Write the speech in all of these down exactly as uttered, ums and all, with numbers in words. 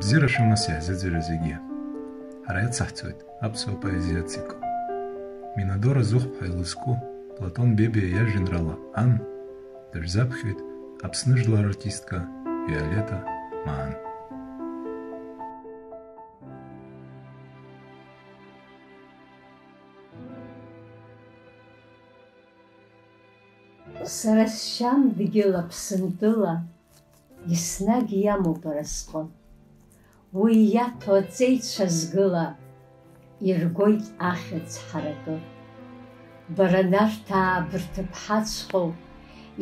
Бзиара шәымаз иаҳзыӡырҩуа зегьы. Ҳара иацаҳҵоит аԥсуа поезиа ацикл. Минадора Зыхәԥҳа илызку Платон Бебиа иажәеинраала Ан дышәзаԥхьоит Аԥсны жәлар артистка Виолетта Маан. Сара сшьам дгьыл Аԥсынтәыла еснагь иамоуп аразҟы. Уи иаҭо аҵеицәа згыла иргоит ахьӡ ҳаракы. Бара Нарҭаа бырҭыԥҳаҵәҟьоу,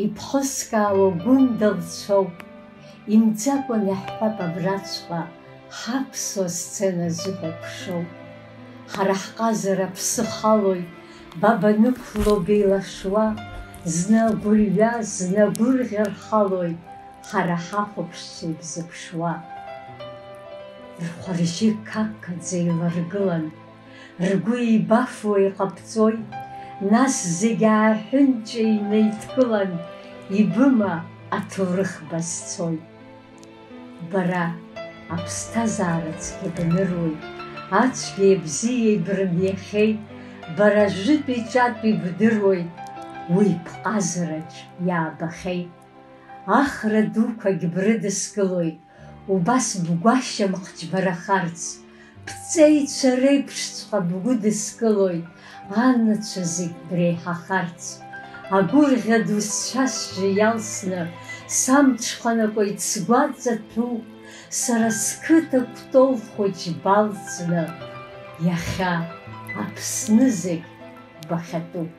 иԥхыскаауа гәында лцәоуп, имӡакәан иаҳҳәап абраҵәҟьа ҳаԥсуа сцена зыҳәа ԥшоуп. Ҳара ҳҟазара ԥсы халоит, ба банықәло беилашуа, зны агәырҩа, зны агәырӷьа рхалоит, ҳара ҳахәаԥшцәа ибзыԥшуа. Рхәаржьы қақаӡа еиларгылан, ргәы еибафо иҟаԥҵоит, нас зегь ааҳәынҷа инеидкылан, ибыма аҭоурых базцоит. Бара аԥсҭазаара цқьа баныруеит, ацәгьеи абзиеи брымиахьеит, бара жәытәи ҿатәи бдыруеит, уи бҟазараҿ иаабахьеит. Ахра дуқәагь брыдыскылоит, убас бгәашьамх џьбарахарц, бҵеицәа реиԥшҵәҟьа бгәыдыскылоит, анацәа зегь бреиҳахарц. Агәырӷьа ду сцәа-сжьы иалсны, самҽханакуеит сгәаҵа ҭәуп, сара сқыҭа Кәтол хәыҷ балҵны, иахьа Аԥсны зегь бахьатәуп.